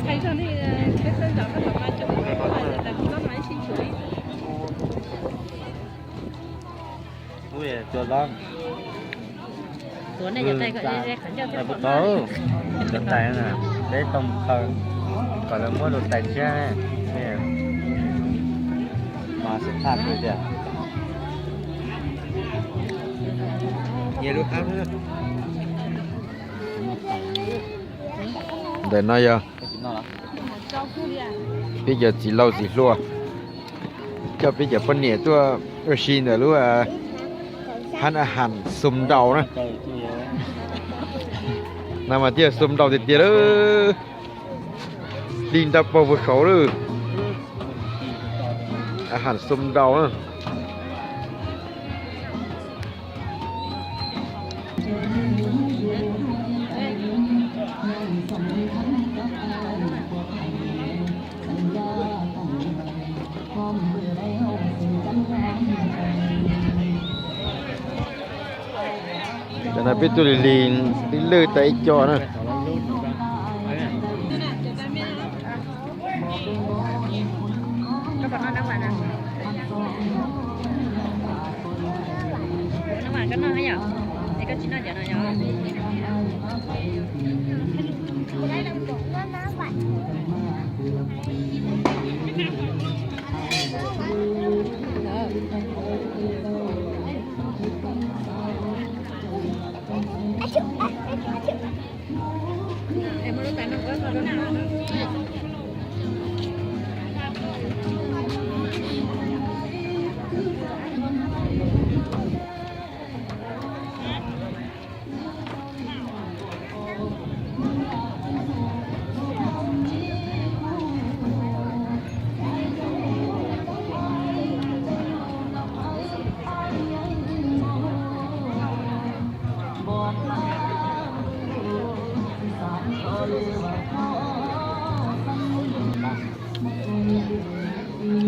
Ua puas tau, cov tais na, peb tau mus khaws kom lawv muab tus tais tshiab ne, mas xav thaj tias ntawm no yog peb cov txiv laus txiv hluas coj peb cov poj niam tuaj ua si ntawm lub hab a has xum nraus na. No mas thiaj xum nraus tiag tiag lawm. Hli nrab paug puag saud lawm. A has xum nraus na. Cov no peb tuaj lig lig, ib lwj tas ib co na.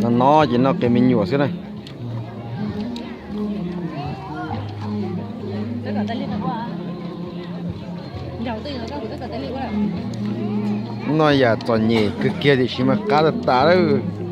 No no ces noj qias me nyuam xwb na. Noj yam txom nyem kawg kiag tiam sis mas qab tas tas lawm.